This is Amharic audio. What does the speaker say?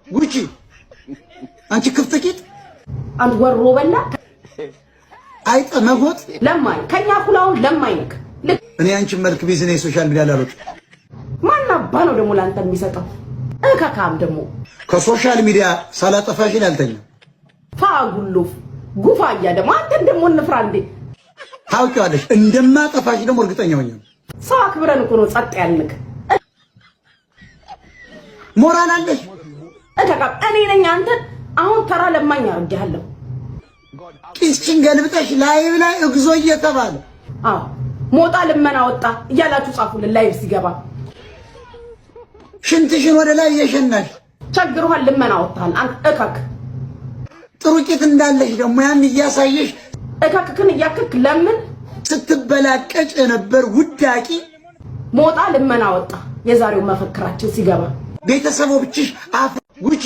ውጪ አንቺ ክፍት ቂጥ፣ አንድ ወሮ በላ አይጠ መጎጥ ለማኝ ከኛ እኩል አሁን ለማኝ ነክ። እኔ አንቺን መልክ ቢዝ እኔ social media ላልወጣ። ማን አባ ነው ደግሞ ለአንተ የሚሰጠው? እከካም ደግሞ ከ social media ሳላጠፋሽን አልተኛም። ፋጉሉፍ ጉፋያ ደግሞ አንተን ደግሞ እንፍራ እንዴ? ታውቂዋለሽ፣ እንደማጠፋሽ ደግሞ እርግጠኛ ሆኜ ነው። ሰው አክብረን እኮ ነው ጸጥ ያልንክ። ሞራል አለሽ? እከካም እኔ ነኝ አንተን አሁን ተራ ለማኝ አድርጌሃለሁ። ቂስችን ገልብጠሽ live ላይ እግዚኦ እየተባለ። አዎ፣ ሞጣ ልመና ወጣ እያላችሁ ጻፉልን። Live ሲገባ ሽንትሽን ወደ ላይ እየሸናሽ ቸግሮሃል፣ ልመና ወጥተሃል። አንተ እከክ። ጥሩ ቂጥ እንዳለሽ ደግሞ ያን እያሳየሽ እከክክን እያክክ ለምን ስትበላቀጭ የነበር ውዳቂ። ሞጣ ልመና ወጣ። የዛሬው መፈክራችን ሲገባ ቤተሰቦችሽ አፍ ውጪ።